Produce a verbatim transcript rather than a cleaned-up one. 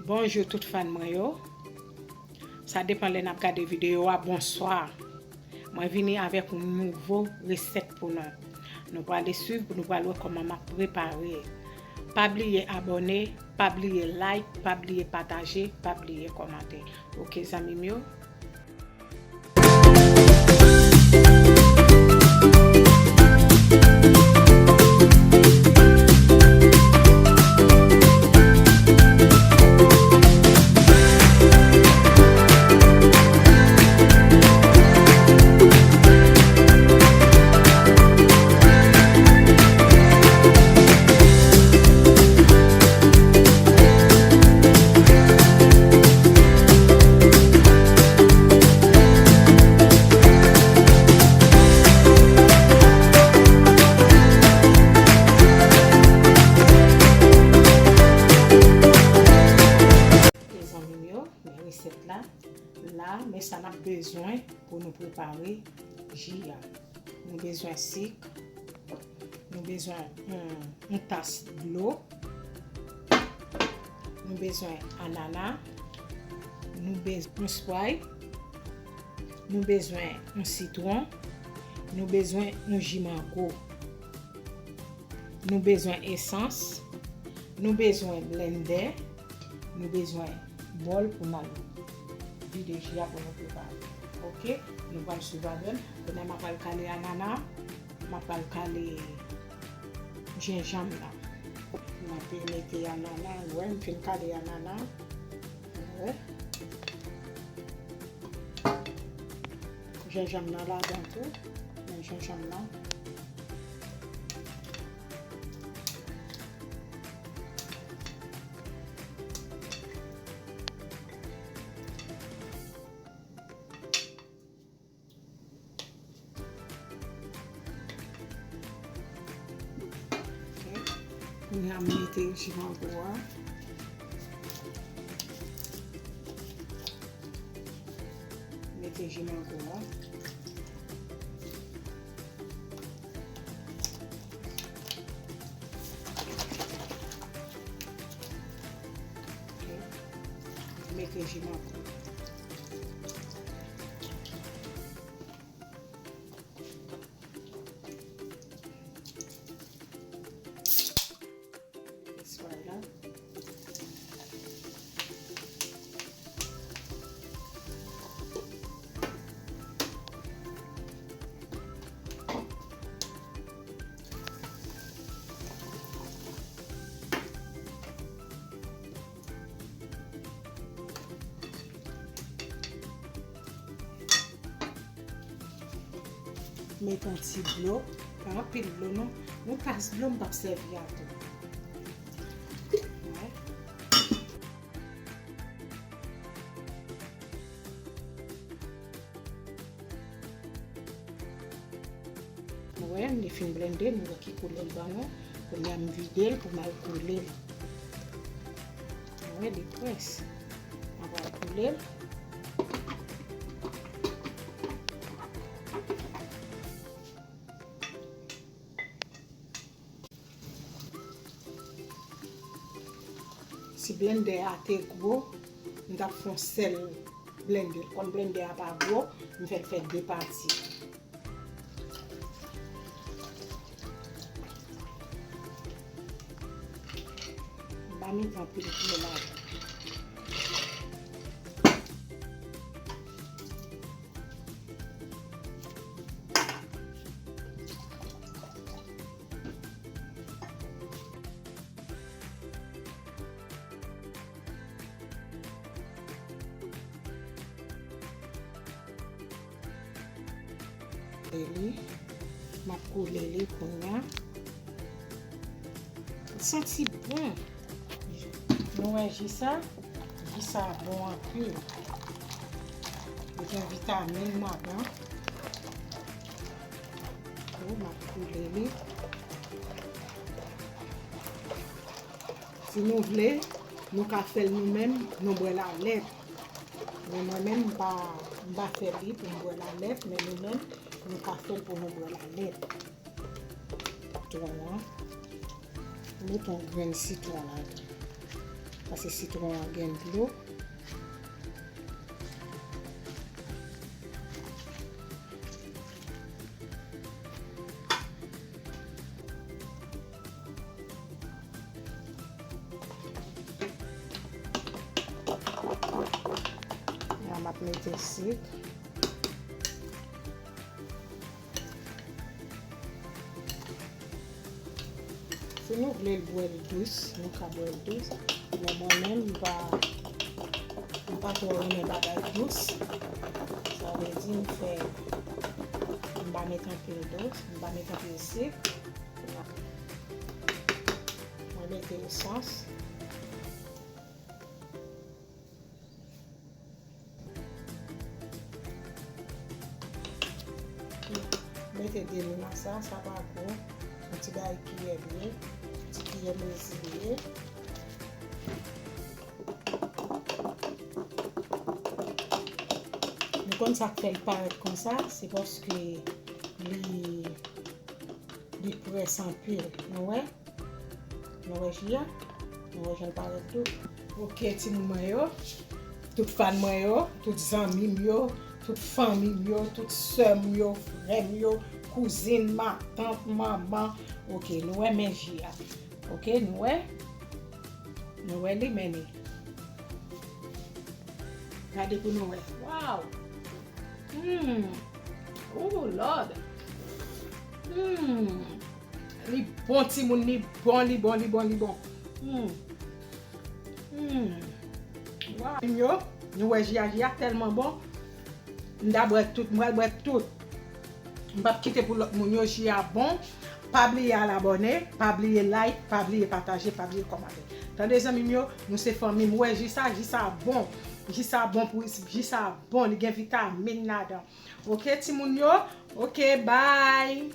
Bonjou tout fan mwen yo. Sa depann lè n ap gade videyo a, bonswa. Mwen vini avèk yon nouvo resèt pou nou. Nou prale swiv, nou pral wè kòman m ap prepare. Pa bliye abòne, pa bliye like, pa bliye pataje, pa bliye kòmante. Oke, zanmi m yo? Mezanmi yo, men resèt la. La, men sa n ap bezwen pou nou prepare ji a. Nou bezwen sik, nou bezwen yon, yon tas dlo, nou bezwen anana, nou bezwen yon spray, nou bezwen yon sitwon, nou bezwen yon ji mango, nou bezwen esans, nou bezwen blendè, nou bezwen bòl pou n al vide ji a pou nou prepare. Oke, nou pral swiv avè m. Kounye a m ap al kale anana, m ap al kale jenjanm nan. M ap mete anana, ou wè, m fin kale anana. Ou wè. Jenjanm nan ladan tou. Men jenjanm nan. Ok. Kounye a, m mete ji mango a. Mete ji mango a. Ok. Mete ji mango. Esway la. Met yon ti dlo, pa anpil dlo non, yon tas dlo m p ap sèvi a tou. Wè. Wè, m te fin blende, nou wè ki koulè l ban nou. Kounye a m vide l pou m al koule l. Wè, li près. M ap al koule l. Si blendè a te gwo, m t ap fè yon sèl blende. Kòm blendè a pa gwo, m fè l fè de pati. M pa met anpil dlo ladan. Li, m ap koule li kounye a. Li santi bon. Nou wè ji sa? Ji sa bon anpil. Li gen vitamin ladan. Wi, m ap koule li. Si nou vle, nou ka fè l nou menm, nou bwè l a lèt. Men mwen menm, m pa, m pa fè li pou m bwè l a lèt, men nou menm, nou ka fè l pou nou bwè l a lèt. Sitwon an. Met yon grenn sitwon ladan. Paske sitwon an gen dlo. La, m ap mete sik. Si nou vle l bwè l dous, nou ka bwè l dous. Men mwen menm, m pa, m pa twò renmen bagay dous. Sa vle di, m fè, m pa met anpil dous, m pa met anpil sik. Mwen mete esans. Mete demi nan sa, sa pa gwo. Yon ti bagay kiyè li ye, ti kiyè mezi li ye. Nou konn sa k fè l parèt konsa, se paske li, li près anpil. Nou wè? Nou wè ji a? Nou wè jan l parèt dou? Ok, timoun mwen yo, tout fan mwen yo, tout zanmi m yo, tout fanmi m yo, tout sè m yo, frè m yo, kouzin, matant, manman. Ok, nou wè men ji a. Ok, nou wè? Nou wè li, men li. Gade pou nou wè. Waw! Hmm. Oh, Lord! Hmm. Li bon, timoun, li bon, li bon, li bon, li bon. Hmm. Hmm. Waw. Yo, nou wè ji a, ji a tèlman bon. M ta bwè tout, m pral bwè tout. M p ap kite pou lòt moun yo, ji a bon. Pa bliye al abòne, pa bliye like, pa bliye pataje, pa bliye kòmante. Tande zanmi m yo, nou se fanmi, m wè ji sa, ji sa bon. Ji sa bon pou, ji sa bon, li gen vitamin ladan. Ok, timoun yo? Ok, bye.